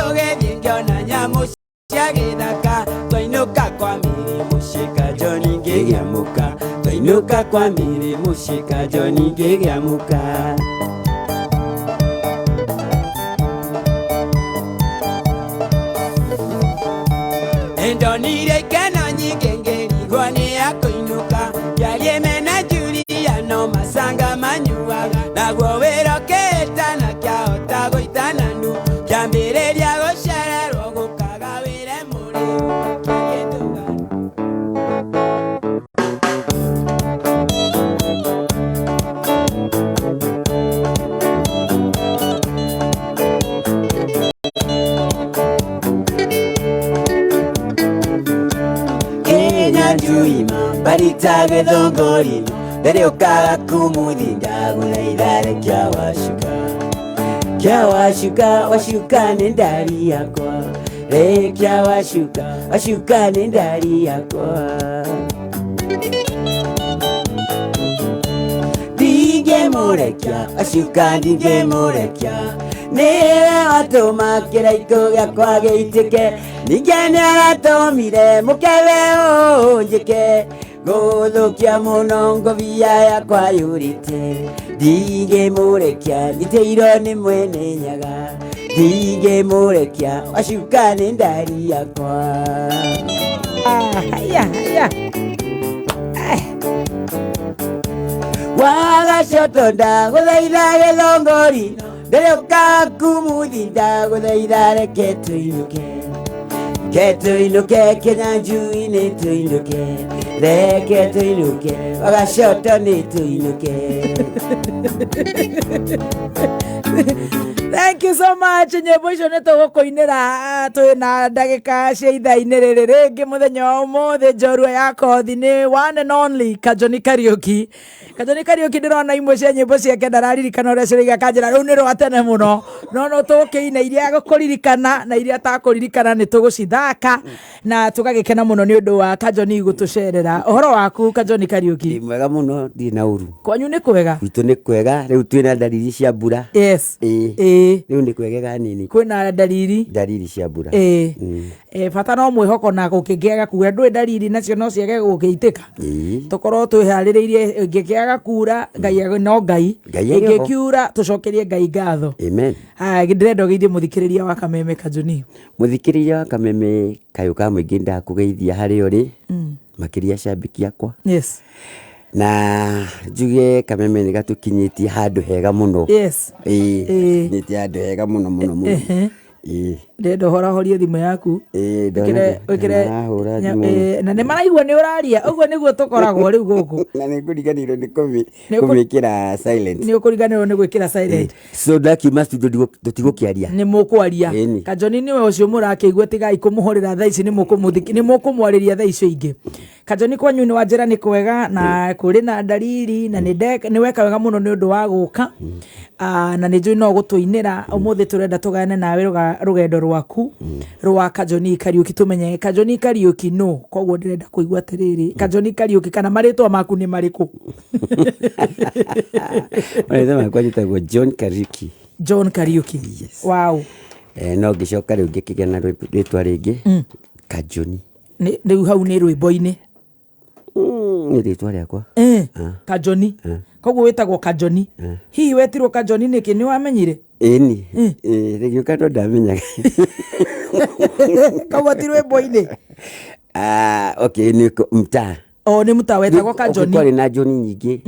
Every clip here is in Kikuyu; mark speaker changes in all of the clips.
Speaker 1: Tũgĩthiĩ ngĩona nyamũ cia gĩthaka. Twainũka kwa mĩrĩ mũciĩ Kajoni ngĩgĩa mũka. Twainũka kwa mĩrĩ mũciĩ Kajoni ngĩgĩa mũka. Ndonire ikeno nyingĩ ngĩrigwo nĩ akũinũka. Kĩarie mena Julia no macanga manyuaga. Naguo wĩra ũkĩtana kĩahota gũitana ndu. Kĩambĩrĩria gũcererwo gũkaga wĩre mũrĩu. Kĩarie tũga. Kenya njuima barita gĩthũngũri-inĩ mbere ũkaga kumuthi ndagũthaitha rekia wacuka kia wacuka wacuka nĩ ndari yakwa rekia wacuka wacuka nĩ ndari yakwa ndingĩmũrekia wacuka ndingĩmũrekia nĩwe watũma kĩraikũ gĩakwa gĩitĩke ningĩ nĩaratũmire mũkebe ũnjĩke gũthũkia mũno ngobia yakwa yũrĩte ndingĩmũrekia nyitĩirwo nĩ mwene nyaga ndingĩmũrekia wacuka nĩ ndari yakwa.
Speaker 2: Haya, haya.
Speaker 1: Wagacoto ndagũthaitha gĩthũngũri ndereuka kumuthi ndagũthaitha reke tũinũke ke tũinũke Kĩnyanjui-inĩ tũinũke reke tũinũke wagacoto nĩ tũinũke.
Speaker 2: Thank you so much. Nyĩmbo icio nĩ tũgũkũinĩra twĩ na ndagĩka cia ithaa-inĩ rĩrĩ rĩngĩ mũthenya wa ũmũthĩ. Njorua ya kothi nĩ one and only Kajoni Kariuki. Kajoni Kariuki ndĩrona imwe cia nyĩmbo ciake ndararirikana ũrĩa ciroiga kanjĩra rũu nĩ rwa tene mũno, no no tũgũkĩina iria agũkũririkana na iria atakũririkana nĩ tũgũcithaka na tũgagĩkena mũno nĩ ũndũ wa Kajoni gũtũcerera. Ũhoro waku Kajoni Kariuki?
Speaker 1: Ndĩ mwega mũno, ndirĩ na ũru.
Speaker 2: Kwanyu nĩ kwega?
Speaker 1: Gwitũ nĩ kwega, rĩu twĩna ndariri cia mbura.
Speaker 2: Yes.
Speaker 1: Ĩĩ.
Speaker 2: Ĩĩ.
Speaker 1: Rĩu nĩ kwegega hanini.
Speaker 2: Kwĩna ndariri?
Speaker 1: Ndariri cia mbura.
Speaker 2: Ĩĩ. Bata no mwĩhoko na gũkĩngĩaga kura, ndũĩ ndariri nacio no ciage gũgĩitĩka.
Speaker 1: Ĩĩ.
Speaker 2: Tũkorwo twĩharĩrĩirie ĩngĩkĩaga kura Ngai no Ngai.
Speaker 1: Ngai arĩ oho.
Speaker 2: Ĩngĩkiura tũcokerie Ngai ngatho.
Speaker 1: Amen.
Speaker 2: Haya, ndĩrenda ũgeithie mũthikĩrĩria wa Kameme Kajoni.
Speaker 1: Mũthikĩrĩria wa Kameme kayũ ka mũingĩ ndakũgeithia harĩa ũrĩ, makĩria cambĩki akwa.
Speaker 2: Yes.
Speaker 1: Na njuge Kameme nĩ gatũkinyĩtie handũ hega mũno.
Speaker 2: Yes.
Speaker 1: Ĩĩ,
Speaker 2: Ĩĩ.
Speaker 1: gatũkinyĩtie handũ hega mũno mũno mũno.
Speaker 2: Ehe.
Speaker 1: Ĩĩ.
Speaker 2: Ndĩrenda ũhorahorie thimũ yaku.
Speaker 1: Ĩĩ,
Speaker 2: Wĩkĩre wĩkĩre
Speaker 1: ndahũra thimũ.
Speaker 2: Na nĩ maraigua nĩ ũraria, ũguo nĩguo tũkoragwo rĩu gũkũ.
Speaker 1: Na nĩ ngũriganĩirwo nĩ kũmĩkĩra silent.
Speaker 2: Nĩ ũkũriganĩrwo nĩ gwĩkĩra silent.
Speaker 1: So ndakiuma studio tũtigũkĩaria.
Speaker 2: Nĩ mũkwaria.
Speaker 1: Ĩni.
Speaker 2: Kajoni nĩwe ũcio mũrakĩigua, tigai kũmũhũrĩra thaa ici, nĩ mũkũmwarĩria thaa icio ingĩ. Kajoni kwanyu nĩ wanjĩra nĩ kwega na kũrĩ na ndariri na nĩ weka wega mũno nĩ ũndũ wa gũka. Na nĩ njũĩ no gũtũinĩra ũmũthĩ tũrenda tũgayane nawe rũgendo rwaku rwa Kajoni Kariuki, tũmenye Kajoni Kariuki nũ. Koguo ndĩrenda kũigua atĩrĩrĩ, Kajoni Kariuki kana marĩtwa maku nĩ marĩkũ?
Speaker 1: Marĩtwa makwa njĩtagwo John Kariuki.
Speaker 2: John Kariuki.
Speaker 1: Yes.
Speaker 2: Wow.
Speaker 1: No ngĩcoka rĩu ngĩkĩgĩa na rĩtwa rĩngĩ Kajoni.
Speaker 2: Rĩu hau nĩ rwĩmbo-inĩ.
Speaker 1: Nĩ rĩtwa rĩakwa.
Speaker 2: Kajoni. Koguo wĩtagwo Kajoni. Hihi wetirwo Kajoni nĩkĩ, nĩ wamenyire?
Speaker 1: Ĩni. Rĩgĩũka no ndamenyaga.
Speaker 2: Koguo ti rwĩmbo-inĩ?
Speaker 1: Okay, nĩ mtaa.
Speaker 2: O nĩ mtaa wetagwo Kajoni.
Speaker 1: Kwarĩ na Joni nyingĩ.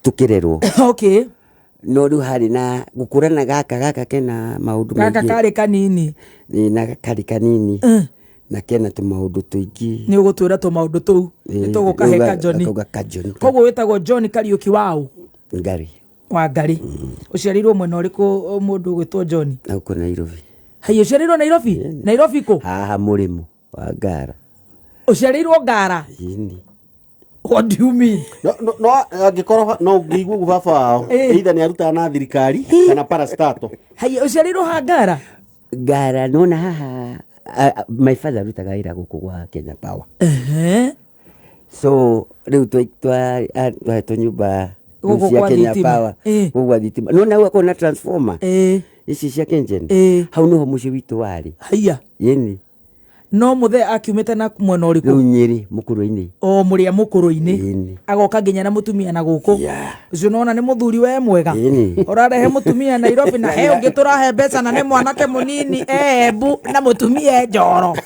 Speaker 1: Tũkĩrerwo.
Speaker 2: Okay.
Speaker 1: No rĩu harĩ na gũkũrana gaka gaka kena maũndũ
Speaker 2: Gaka
Speaker 1: maingĩ.
Speaker 2: karĩ kanini.
Speaker 1: Ĩĩ, na karĩ kanini. Na kena tũmaũndũ tũingĩ.
Speaker 2: Nĩ ũgũtwĩra tũmaũndũ tũu. Nĩ tũgũkahe Kajoni.
Speaker 1: Gakauga Kajoni.
Speaker 2: Koguo wĩtagwo John Kariuki waũ?
Speaker 1: Ngari.
Speaker 2: Wa Ngari. Ũciarĩirwo mwena ũrĩkũ mũndũ ũgwĩtwo John?
Speaker 1: Na gũkũ Nairobi.
Speaker 2: Hai, ũciarĩirwo Nairobi? Nairobi kũ?
Speaker 1: Haha mũrĩmo wa Ngara.
Speaker 2: Ũciarĩirwo Ngara?
Speaker 1: Ĩni.
Speaker 2: What do you mean?
Speaker 3: No, no, no angĩkorwo no ũngĩigua ũguo baba wao either nĩ arutaga na thirikari kana parastato.
Speaker 2: Hai, ũciarĩirwo ha Ngara?
Speaker 1: Ngara, nona haha, my father arutaga wĩra gũkũ gwa Kenya Power. So rĩu twahetwo nyũmba
Speaker 2: Gũkũ
Speaker 1: cia
Speaker 2: kwa
Speaker 1: Kenya
Speaker 2: thitima.
Speaker 1: Power. Gũkũ gwa thitima. Nona hau akorwo na transformer.
Speaker 3: Ici cia Kengen.
Speaker 2: Ĩĩ.
Speaker 3: Hau nĩho mũciĩ witũ warĩ.
Speaker 2: Haiya.
Speaker 3: Ĩni.
Speaker 2: No mũthee akiumĩte na mwena ũrĩkũ?
Speaker 3: Rĩu Nyĩrĩ mũkũrũ-inĩ.
Speaker 2: O mũrĩa mũkũrũ-inĩ.
Speaker 3: Ĩni.
Speaker 2: Agoka nginya na mũtumia na gũkũ.
Speaker 3: Yeah.
Speaker 2: Ũcio nona nĩ mũthuri we mwega.
Speaker 3: Ĩni.
Speaker 2: Ũrarehe mũtumia Nairobi na he ũngĩ tũrahe mbeca na nĩ mwanake mũnini embu na mũtumia e njoro.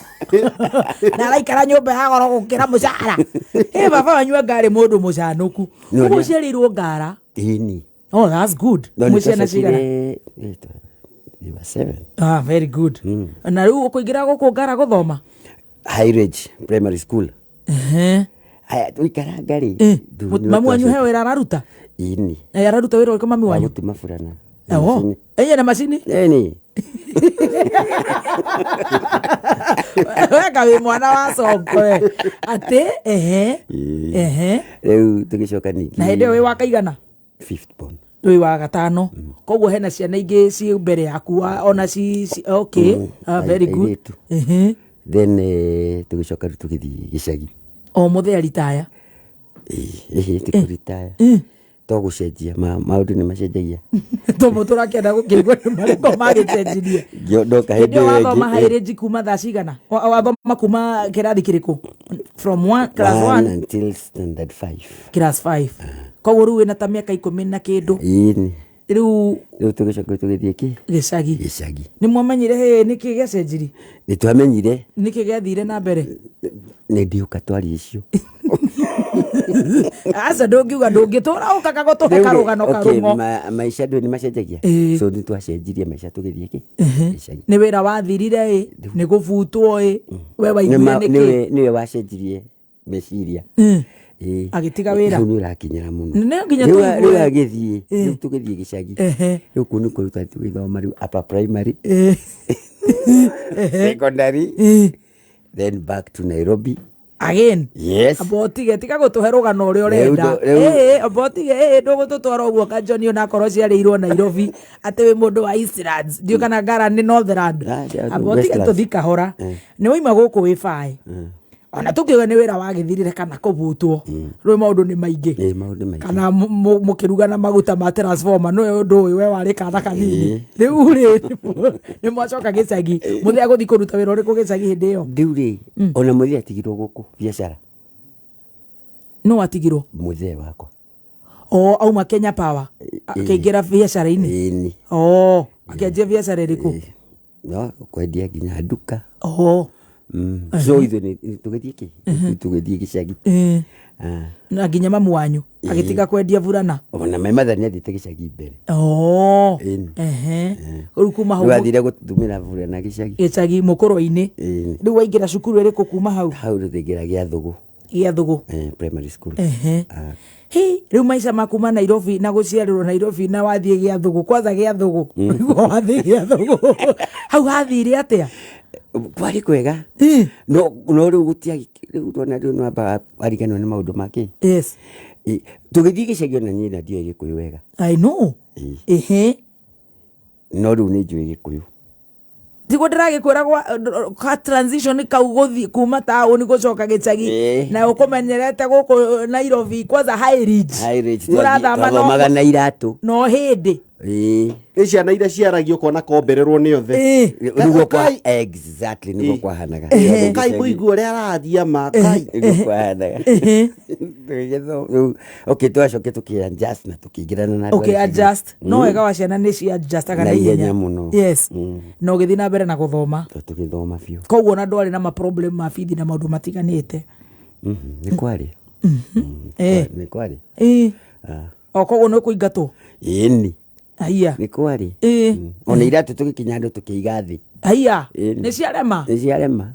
Speaker 2: Na araikara nyũmba ya goro gũkĩra mũcara. Ĩ baba wanyu anga arĩ mũndũ mũcanũku.
Speaker 3: No,
Speaker 2: Ũguo
Speaker 3: nĩ-
Speaker 2: ũciarĩirwo Ngara.
Speaker 3: Ĩni.
Speaker 2: Oh, that's good.
Speaker 3: No
Speaker 2: Mwĩ ciana cigana?
Speaker 3: nĩtwacokire we were seven.
Speaker 2: Ah, very good. Na rĩu ũkũingĩra gũkũ Ngara gũthoma?
Speaker 3: High Ridge Primary School.
Speaker 2: Ehe.
Speaker 3: Aya tũikaranga rĩ.
Speaker 2: Eh,
Speaker 3: rĩu nĩ
Speaker 2: Mamu wanyu he
Speaker 3: twacokire-
Speaker 2: wĩra araruta?
Speaker 3: Ĩni.
Speaker 2: Eh, araruta wĩra ũrĩkũ mami
Speaker 3: Wa
Speaker 2: wanyu?
Speaker 3: gũtuma burana. Na
Speaker 2: Oho.
Speaker 3: macini.
Speaker 2: Ĩye na macini?
Speaker 3: Ĩni.
Speaker 2: Weka wĩ mwana wa congo we. Atĩ ehe.
Speaker 3: Ĩĩ.
Speaker 2: Ehe.
Speaker 3: Rĩu tũgĩcoka ningĩ.
Speaker 2: Na hĩndĩ ĩyo wĩ wa kaigana?
Speaker 3: Fifth born.
Speaker 2: Wĩ wa gatano. Koguo hena ciana ingĩ ciĩ mbere yaku ona ci okay. Ah, very good.
Speaker 3: Airĩtu.
Speaker 2: Ehe.
Speaker 3: Then tũgĩcoka rĩu tũgĩthiĩ gĩcagi.
Speaker 2: O mũthee ritaya.
Speaker 3: Ĩhĩ ti kũritaya. To gũcenjia maũndũ nĩ macenjagia.
Speaker 2: Tũmũ tũrakĩenda gũkĩigua nĩ marĩkũ magĩcenjirie.
Speaker 3: Ndoka
Speaker 2: Hĩndĩ
Speaker 3: hĩndĩ
Speaker 2: ĩyo
Speaker 3: ĩyo
Speaker 2: wathoma
Speaker 3: ĩngĩ,
Speaker 2: High Ridge kuma thaa cigana? Wathoma kuma kĩrathi kĩrĩkũ? From one, class
Speaker 3: one
Speaker 2: one,
Speaker 3: until standard five.
Speaker 2: Class 5. Koguo rĩu wĩna ta mĩaka ikũmi na kĩndũ.
Speaker 3: Ĩni.
Speaker 2: Rĩu
Speaker 3: Rĩu tũgĩcoka tũgĩthiĩ kĩ?
Speaker 2: gĩcagi.
Speaker 3: Gĩcagi.
Speaker 2: Nĩ mwamenyire hĩ nĩkĩ gĩacenjirie?
Speaker 3: Nĩ twamenyire
Speaker 2: Nĩkĩ gĩathire na mbere?
Speaker 3: Nĩ ndiũka twaria icio.
Speaker 2: Aca ndũngiuga ndũngĩtũra ũkaga gũtũhe
Speaker 3: Rĩu rĩ,
Speaker 2: karũgano
Speaker 3: okay,
Speaker 2: karũng'o.
Speaker 3: Maica ndũĩ nĩ macenjagia.
Speaker 2: Ĩĩ.
Speaker 3: So nĩ twacenjirie maica tũgĩthiĩ kĩ? Gĩcagi.
Speaker 2: Nĩ wĩra wathirire ĩ, nĩ gũbutwo ĩ, we waiguire nĩkĩ?
Speaker 3: Nĩwe wacenjirie meciria. Ĩĩ.
Speaker 2: Agĩtiga wĩra.
Speaker 3: Hau nĩ ũrakinyĩra mũno.
Speaker 2: Nĩ nginya
Speaker 3: Rĩu
Speaker 2: tũigue.
Speaker 3: rĩu agĩthiĩ, rĩu tũgĩthiĩ gĩcagi.
Speaker 2: Ehe.
Speaker 3: Rĩu kũu nĩkuo rĩu tũgĩthoma rĩu upper primary,
Speaker 2: Ĩ.
Speaker 3: secondary,
Speaker 2: Ĩ.
Speaker 3: then back to Nairobi.
Speaker 2: Again.
Speaker 3: Yes.
Speaker 2: Amba ũtige tiga gũtũhe rũgano ũrĩa
Speaker 3: Rĩu
Speaker 2: ũrenda.
Speaker 3: rĩu-
Speaker 2: Ĩĩ, amba ũtige ĩĩ ndũgũtũtwara ũguo Kanjoni onakorwo ciarĩirwo Nairobi atĩ wĩ mũndũ wa Eastlands. Ndiũĩ kana Ngara nĩ Northland.
Speaker 3: Ah,
Speaker 2: Amba ũtige
Speaker 3: Westlands.
Speaker 2: tũthi kahora. Nĩ waima gũkũ wĩ baĩ. Ona tũkiuga nĩ wĩra wagĩthirire kana kũbutwo. Rĩu maũndũ nĩ maingĩ.
Speaker 3: Ĩĩ, maũndũ maingĩ.
Speaker 2: Kana mũkĩruga na maguta ma transformer nĩwe ũndũ ũyũ we warĩ kana kanini. Rĩu rĩ nĩ mwacoka gĩcagi. Mũthee gũthiĩ kũruta wĩra ũrĩkũ gĩcagi hĩndĩ ĩyo?
Speaker 3: Rĩu rĩ, ona mũthee atigirwo gũkũ biacara.
Speaker 2: No atigirwo?
Speaker 3: Mũthee wakwa.
Speaker 2: O auma Kenya Power akĩingĩra biacara-inĩ?
Speaker 3: Ĩni.
Speaker 2: O akĩanjia biacara ĩrĩkũ?
Speaker 3: No kwendia nginya nduka.
Speaker 2: O
Speaker 3: So ithuĩ nĩ tũgĩthiĩ kĩ? Tũgĩthiĩ gĩcagi. Ah.
Speaker 2: Na nginya mamu wanyu agĩtiga kwendia burana?
Speaker 3: Ona my mother nĩ athiĩte gĩcagi mbere.
Speaker 2: O
Speaker 3: Ĩni.
Speaker 2: ehe rĩu kuma hau
Speaker 3: Rĩu athire gũtumĩra burana gĩcagi.
Speaker 2: Gĩcagi mũkũrũ-inĩ.
Speaker 3: Ĩni.
Speaker 2: Rĩu waingĩra cukuru ĩrĩkũ kuma hau?
Speaker 3: Hau rĩu tũingĩra Gĩathũgũ.
Speaker 2: Gĩathũgũ.
Speaker 3: Primary school.
Speaker 2: Ehe.
Speaker 3: Ah.
Speaker 2: Hi, rĩu maica ma kuma Nairobi na gũciarĩrwo Nairobi na wathiĩ Gĩathũgũ kwanza Gĩathũgũ wathiĩ Gĩathũgũ hau hathire atĩa?
Speaker 3: Kwarĩ kwega. No no rĩu gũtiagĩ rĩu ndona rĩu nĩwambaga wariganĩrwo nĩ maũndũ ma kĩ.
Speaker 2: Yes.
Speaker 3: Ĩ, tũgĩthiĩ gĩcagi ona niĩ na ndiũĩ Gĩkũyũ wega.
Speaker 2: I know.
Speaker 3: Ĩ.
Speaker 2: Ehe.
Speaker 3: No rĩu nĩ njũĩ Gĩkũyũ.
Speaker 2: Tiguo ndĩragĩkwĩra gwa ka transition kau gũthiĩ kuma taũni gũcoka gĩcagi
Speaker 3: Ĩ.
Speaker 2: na ũkũmenyerete gũkũ Nairobi kwanza High Ridge.
Speaker 3: High Ridge,
Speaker 2: Ũrathama
Speaker 3: twathomaga na iratũ.
Speaker 2: no hĩndĩ.
Speaker 3: Ĩ.
Speaker 4: Nĩ ciana iria ciaragio ũkona kombererwo nĩ othe.
Speaker 2: Ĩ.
Speaker 3: Nĩguo kwa
Speaker 4: Kai-
Speaker 3: exactly nĩguo kwahanaga.
Speaker 4: Kai mũigua ũrĩa araria ma kai.
Speaker 3: Nĩguo kwahanaga. Tũgĩgĩthoma- rĩu, okay twacoke tũkĩ adjust na tũkĩingĩrana na andũ
Speaker 2: Okay,
Speaker 3: a gĩcagi.
Speaker 2: adjust. No wega wa ciana nĩ ci adjustaga
Speaker 3: Na
Speaker 2: na ihenya
Speaker 3: ihenya mũno.
Speaker 2: Yes. Na ũgĩthiĩ na mbere na gũthoma.
Speaker 3: Tũgĩthoma biũ.
Speaker 2: Koguo ona ndwarĩ na ma problem ma bithi na maũndũ matiganĩte.
Speaker 3: Nĩ kwarĩ. Nĩ kwarĩ.
Speaker 2: Ĩ.
Speaker 3: Ah.
Speaker 2: O koguo nĩ ũkũingatwo?
Speaker 3: Ĩni.
Speaker 2: Haiya.
Speaker 3: Nĩ kwarĩ.
Speaker 2: Ĩ.
Speaker 3: Ona iratũ tũgĩkinya andũ tũkĩiga thĩ.
Speaker 2: Haiya.
Speaker 3: Ĩni.
Speaker 2: Nĩ ciarema?
Speaker 3: Nĩ ciarema.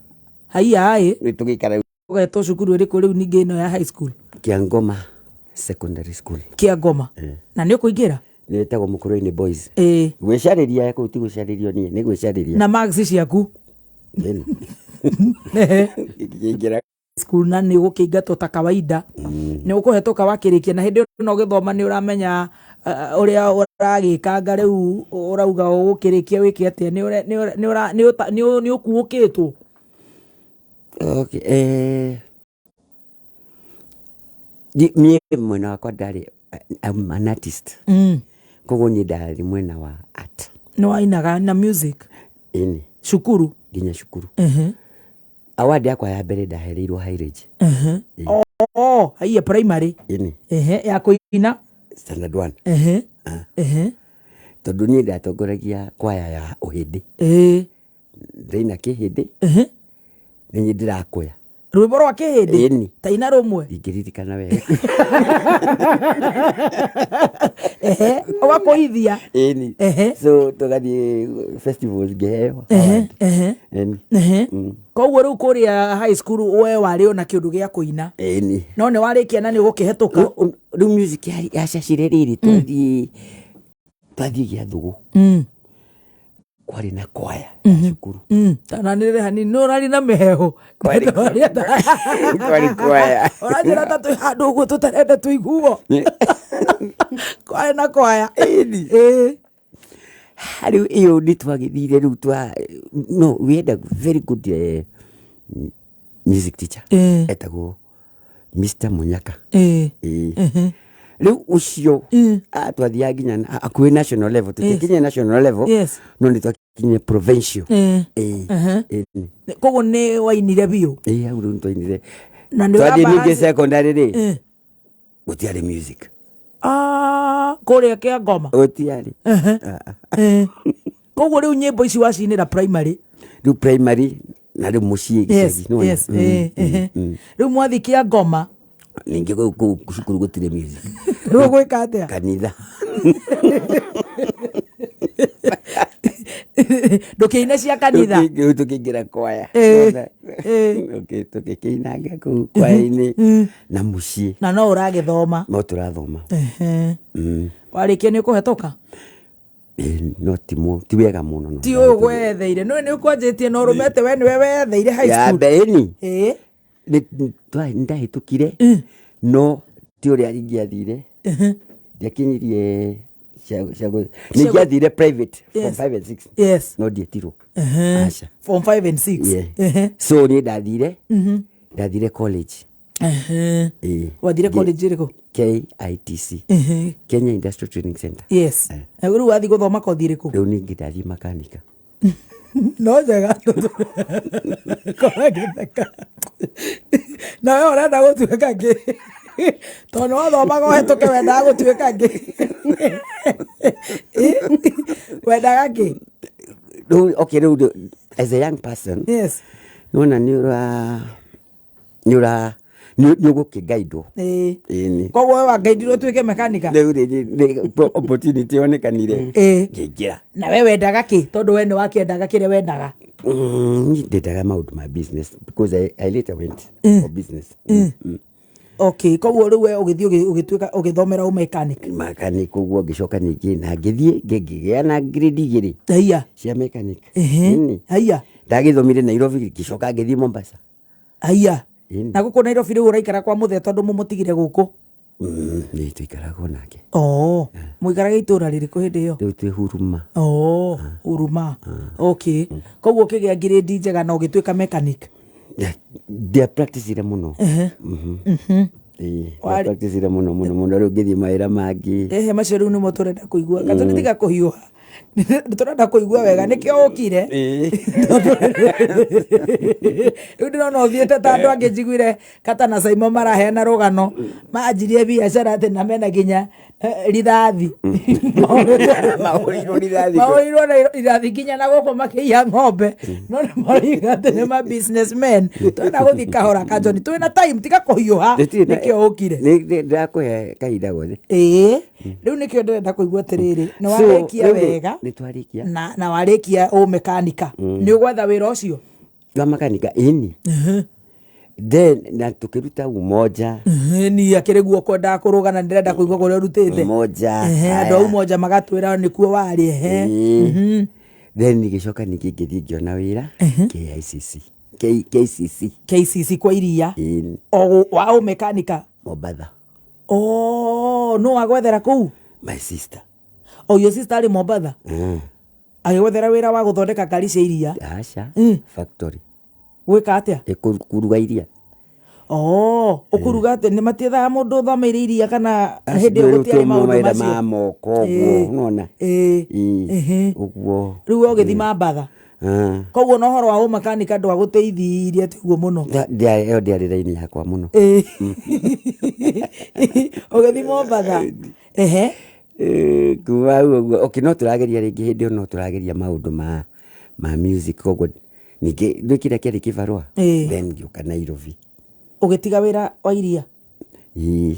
Speaker 2: Haiya ĩ.
Speaker 3: Nĩ tũgĩikara
Speaker 2: Ũgetwo cukuru ĩrĩkũ rĩu ningĩ ĩno ya high school?
Speaker 3: Kĩangoma Secondary School.
Speaker 2: Kĩangoma. Na nĩ ũkũingĩra?
Speaker 3: Nĩ ĩtagwo Mũkũrwe-inĩ Boys.
Speaker 2: Ĩ.
Speaker 3: Gwĩcarĩria kũu ti gwĩcarĩrio niĩ, nĩ gwĩcarĩria.
Speaker 2: Na marks ciaku?
Speaker 3: Ĩni. Ngĩingĩra
Speaker 2: School na nĩ ũgũkĩingatwo ta kawaida. Nĩ ũkũhetũka wakĩrĩkia na hĩndĩ ĩyo no ũgĩthoma nĩ ũramenya ũrĩa ũragĩkanga rĩu ũrauga ũgũkĩrĩkia wĩke atĩa nĩ ũkuũkĩtwo?
Speaker 3: Okay, niĩ mwena wakwa ndarĩ, I'm an artist. Koguo niĩ ndarĩ mwena wa art.
Speaker 2: Nĩ wainaga na music
Speaker 3: Ĩni.
Speaker 2: Cukuru?
Speaker 3: Nginya cukuru. Award yakwa ya mbere ndahereirwo high range.
Speaker 2: Oh, haiya, primary?
Speaker 3: Ĩni.
Speaker 2: Ehe, ya kũina?
Speaker 3: Standard one.
Speaker 2: Ehe ehe
Speaker 3: Tondũ niĩ ndatongoragia kwaya ya ũhĩndĩ. Ndĩraina kĩhĩndĩ. Nĩ niĩ ndĩrakwaya.
Speaker 2: Rwĩmbo rwa kĩhĩndĩ?
Speaker 3: Ĩni.
Speaker 2: Taina rũmwe.
Speaker 3: Ndingĩririkana wega.
Speaker 2: Ehe, ũgakũithia?
Speaker 3: Ĩni. So tũgathiĩ festivals, ngĩheo award. Ĩni.
Speaker 2: Koguo rĩu kũrĩa high school we warĩ ona kĩũndũ gĩa kũina?
Speaker 3: Ĩni.
Speaker 2: No nĩ warĩkia na nĩ ũgũkĩhetũka?
Speaker 3: Rĩu music yacacire rĩrĩ twathiĩ gĩathũgũ, kwarĩ na kwaya ya cukuru.
Speaker 2: Tananĩrĩre hanini, nĩ ũrari na mĩhehu.
Speaker 3: Kwarĩ kwaya.
Speaker 2: Ũranjĩra ta twĩ handũ ũguo tũtarenda tũiguo. Kwarĩ na kwaya?
Speaker 3: Ĩni. Rĩu ĩyo nĩ twagĩthire rĩu twa no we had a very good music teacher etagwo Mr. Munyaka. Ĩĩ. Rĩu ũcio twathiaga nginya hakuhĩ national level, tũtiakinyire national level, no nĩ twakinyire provincial. Ĩĩ. Ĩĩ.
Speaker 2: Koguo nĩ wainire biũ?
Speaker 3: Ĩĩ, hau rĩu nĩ twainire.
Speaker 2: Na nĩ
Speaker 3: Twathiĩ
Speaker 2: ũramba-
Speaker 3: ningĩ secondary rĩ, gũtiarĩ music.
Speaker 2: Ah, kũrĩa kĩa ngoma?
Speaker 3: Gũtiarĩ.
Speaker 2: Koguo rĩu nyĩmbo ici wacinĩra primary?
Speaker 3: Rĩu primary na rĩu mũciĩ gĩcagi, nĩwona?
Speaker 2: Rĩu mwathi kĩa ngoma?
Speaker 3: Ningĩ kũu cukuru gũtirĩ music.
Speaker 2: Rĩu ũgwĩka atĩa?
Speaker 3: Kanitha.
Speaker 2: Ndũkĩine cia kanitha?
Speaker 3: Rĩu tũkĩingĩra kwaya. Nĩwona? Tũgĩkĩinanga kũu kwaya-inĩ na mũciĩ.
Speaker 2: Na no ũragĩthoma?
Speaker 3: No tũrathoma.
Speaker 2: Warĩkia nĩ ũkũhetũka?
Speaker 3: Ĩĩ, no ti wega mũno, no.
Speaker 2: Ti ũyũ wetheire, nĩ nĩ ũkwanjĩtie na ũrũmete we nĩwe wetheire high
Speaker 3: Ya
Speaker 2: school.
Speaker 3: mbere-inĩ nĩndahĩtũkire, no ti ũrĩa ingĩathire, ndiakinyirie nĩ ingĩathire private form 5 and 6, no ndietirwo. Aca.
Speaker 2: Form 5 and 6?
Speaker 3: Yeah. So niĩ ndathire college. Ĩĩ.
Speaker 2: Wathire college ĩrĩkũ?
Speaker 3: KITC, Kenya Industrial Training Center.
Speaker 2: Yes. Na rĩu wathiĩ gũthoma kothi ĩrĩkũ?
Speaker 3: Rĩu ningĩ ndathiĩ makanika.
Speaker 2: No njega korwo ngĩtheka na we ũrenda gũtuĩka ngĩ, tondũ wathomaga ũhetũke, wendaga gũtuĩka ngĩ? Wendaga kĩ?
Speaker 3: Rĩu, okay, rĩu as a young person, nĩwona nĩ ũra nĩ ũgũkĩgaidwo. Ĩni.
Speaker 2: Koguo we wangaidirwo ũtuĩke mekanika?
Speaker 3: Rĩu rĩ nĩ opportunity yonekanire, ngĩingĩra.
Speaker 2: Na we wendaga kĩ, tondũ we nĩ wakĩendaga kĩrĩa wendaga?
Speaker 3: Niĩ ndendaga maũndũ ma business because I later went for business.
Speaker 2: Okay, koguo rĩu we ũgĩthiĩ ũgĩtuĩka ũgĩthomera ũmechanic?
Speaker 3: Mechanic ũguo, ngĩcoka ningĩ na ngĩthiĩ ngĩgĩa na grade 2 cia mechanic. Ĩni. Ndagĩthomire Nairobi, ngĩcoka ngĩthiĩ Mombasa.
Speaker 2: Haiya.
Speaker 3: Ĩni.
Speaker 2: Na gũkũ Nairobi rĩu ũraikara kwa mũthee, tondũ mũmũtigire gũkũ?
Speaker 3: Nĩ tũikaragwo nake.
Speaker 2: Oh, mũikaraga itũra rĩrĩkũ hĩndĩ ĩyo?
Speaker 3: Rĩu twĩ Huruma.
Speaker 2: Oh, Huruma, okay. Koguo ũkĩgĩa ngirĩndi njega na ũgĩtuĩka mechanic?
Speaker 3: Ndiapracticire mũno. Ĩĩ, ndiapracticire mũno mũno mũno, rĩu ngĩthiĩ mawĩra mangĩ.
Speaker 2: Ehe, macio rĩu nĩmo tũrenda kũigua. Gatũ, tiga kũhiũha, tũrenda kũigua wega nĩkĩo ũkire. Rĩu ndĩrona ũthiĩte ta andũ angĩ njiguire Kata na Saimo maraheana rũgano manjirie biacara atĩ na mena nginya rithathi.
Speaker 3: Mahũrirwo rithathi.
Speaker 2: Mahũrirwo na rithathi nginya na gũkũ makĩiya ng'ombe, no nĩ maroiga atĩ nĩ ma businessmen. Twenda gũthiĩ kahora kanjoni, twĩna time, tiga kũhiũha. Nĩkĩo ũkire.
Speaker 3: Ndĩrakũhe kahinda gothe.
Speaker 2: Ĩĩ, rĩu nĩkĩo ndĩrenda kũigua atĩrĩrĩ, nĩ
Speaker 3: So,
Speaker 2: warĩkia
Speaker 3: rĩu
Speaker 2: wega?
Speaker 3: Nĩ twarĩkia.
Speaker 2: Na warĩkia ũmekanika, nĩ ũgwetha wĩra ũcio?
Speaker 3: Wa makanika, ĩni. Then na tũkĩruta Umoja.
Speaker 2: Ni akĩrĩ guo kwendaga kũrũgana, ndĩrenda kũigua kũrĩa ũrutĩte.
Speaker 3: Umoja.
Speaker 2: Andũ a Umoja magatwĩra nĩkuo warĩ, ehe.
Speaker 3: Ĩĩ. Then ngĩcoka ningĩ ngĩthiĩ ngĩona wĩra KICC, KCC.
Speaker 2: KCC kwa iria?
Speaker 3: Ĩĩ.
Speaker 2: O wa ũmekanika?
Speaker 3: Mombatha.
Speaker 2: Oh, no wagwethera kũu?
Speaker 3: My sister.
Speaker 2: Oh, your sister arĩ Mombatha? Agĩgwethera wĩra wa gũthondeka ngari cia iria?
Speaker 3: Aca, factory.
Speaker 2: Gwĩka atĩa?
Speaker 3: Ĩkũruga iria.
Speaker 2: Oh, ũkũruga atĩ nĩ matiethaga mũndũ ũthomeire iria kana hĩndĩ ĩyo gũtiarĩ maũndũ
Speaker 3: mawĩra
Speaker 2: macio?
Speaker 3: Ma moko ũguo nona.
Speaker 2: Ĩĩ.
Speaker 3: Ũguo.
Speaker 2: Rĩu we ũgĩthima mbatha.
Speaker 3: Ah.
Speaker 2: Koguo na ũhoro wa ũmakanika ndwagũteithirie atĩ ũguo mũno?
Speaker 3: Ĩyo ndĩarĩ raini yakwa mũno.
Speaker 2: Ĩĩ. Ũgĩthima mbatha. Ehe.
Speaker 3: Kuma hau ũguo, okay, no tũrageria rĩngĩ hĩndĩ ĩyo, no tũrageria maũndũ ma music, koguo ningĩ ndwĩ kĩrĩa kĩarĩ kĩbarũa. Then ngĩũka Nairobi.
Speaker 2: Ũgĩtiga wĩra wa iria?
Speaker 3: Ĩĩ,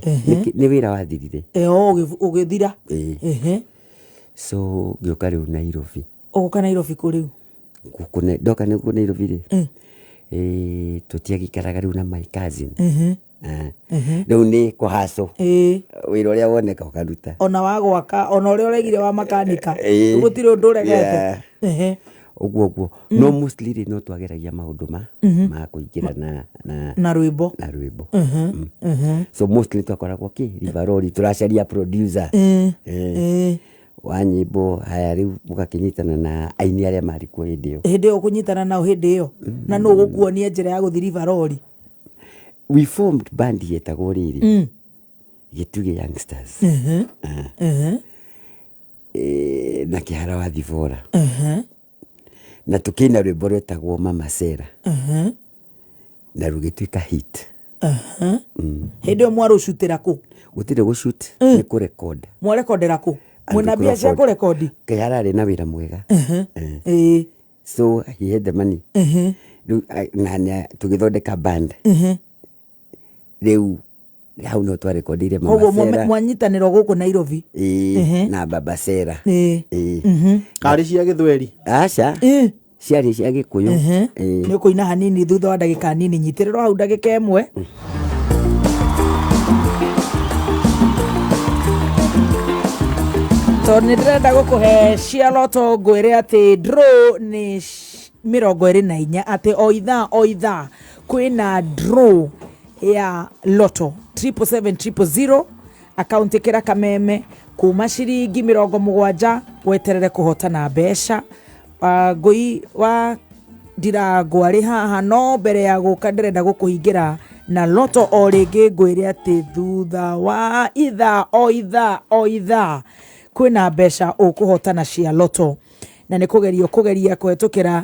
Speaker 3: nĩ wĩra wathirire.
Speaker 2: Ĩ, o ũgĩthira.
Speaker 3: Ĩĩ. So ngĩũka rĩu Nairobi.
Speaker 2: Ũgũka Nairobi kũ rĩu?
Speaker 3: Gũkũ ndoka nĩguo Nairobi rĩ, tũtiagĩikaraga rĩu na my cousin. Ah. Rĩu nĩ kũhacũ. Wĩra ũrĩa woneka ũkaruta.
Speaker 2: Ona wa gwaka, ona ũrĩa ũraigire wa makanika.
Speaker 3: Ĩĩ.
Speaker 2: Gũtirĩ ũndũ ũregete.
Speaker 3: Yeah. Ũguo ũguo, no mostly rĩ, no twageragia maũndũ ma kũingĩra na
Speaker 2: Na rwĩmbo.
Speaker 3: Na rwĩmbo. So mostly twakoragwo kĩ Rivaroli tũracaria producer wa nyĩmbo. Haya, rĩu mũgakĩnyitana na aini arĩa marĩ kuo hĩndĩ ĩyo.
Speaker 2: Hĩndĩ ĩyo ũkũnyitana nao hĩndĩ ĩyo, na nũ ũgũkuonia njĩra ya gũthiĩ Rivaroli?
Speaker 3: We formed band yetagwo rĩrĩ Gĩtugĩ Youngsters. Ah. Na Kĩhara wa Thibora, na tũkĩina rwĩmbo rwetagwo Mama Sera, na rũgĩtuĩka hit.
Speaker 2: Hĩndĩ ĩyo mwarũcutĩra kũ?
Speaker 3: Gũtirĩ gũshoot, nĩ kũrecord.
Speaker 2: Mwarekondera kũ?
Speaker 3: Andrew
Speaker 2: Mwĩna mbia cia
Speaker 3: Crawford.
Speaker 2: kũrekondi?
Speaker 3: Kĩhara arĩ na wĩra mwega. So he had the money rĩu, na tũgĩthondeka band rĩu hau no twarekondeire Mama
Speaker 2: Koguo
Speaker 3: Sera.
Speaker 2: mwanyitanĩrwo gũkũ Nairobi?
Speaker 3: Ĩĩ, na Baba Sera. Ĩĩ.
Speaker 4: Karĩ cia gĩthweri?
Speaker 3: Aca, ciarĩ cia Gĩkũyũ. Ĩĩ.
Speaker 2: Nĩ ũkũina hanini thutha wa ndagĩka nini. Nyitĩrĩrwo hau ndagĩka ĩmwe, tondũ nĩ ndĩrenda gũkũhe cia loto. Ngwĩre atĩ draw nĩ 24, atĩ o ithaa o ithaa kwĩna draw ya loto 777 000, akaunti kĩra kameme kuma ciringi 70, weterere kũhotana mbeca. Ngũi wa Ndirangũ arĩ haha, no mbere ya gũka ndĩrenda gũkũhingĩra na loto o rĩngĩ. Ngwĩre atĩ thutha wa ithaa o ithaa o ithaa kwĩna mbeca ũkũhotana cia loto, na nĩ kũgeria ũkũgeria kũhetũkĩra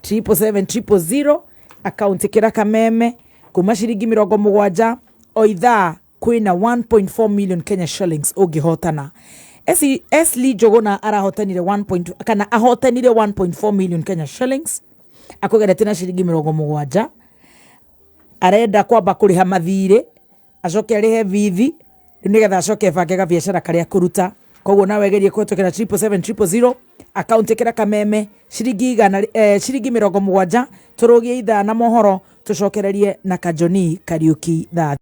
Speaker 2: 777 000, akaunti kĩra kameme kuma ciringi 70. O ithaa kwĩna 1.4 million Kenya shillings ũngĩhotana. Esli Njũgũna arahotanire 1 point, kana ahotanire 1.4 million Kenya shillings akũgerete na ciringi 70. Arenda kwamba kũrĩha mathirĩ, acoke arĩhe bithi, rĩu nĩgetha acoke abange gabiacara karĩa kũruta. Koguo nawe gerie kũhetũkĩra 777 000, akaunti kĩra kameme ciringi igana, ciringi 70. Tũrũgie ithaa na mohoro, tũcokererie na Kajoni Kariuki thaa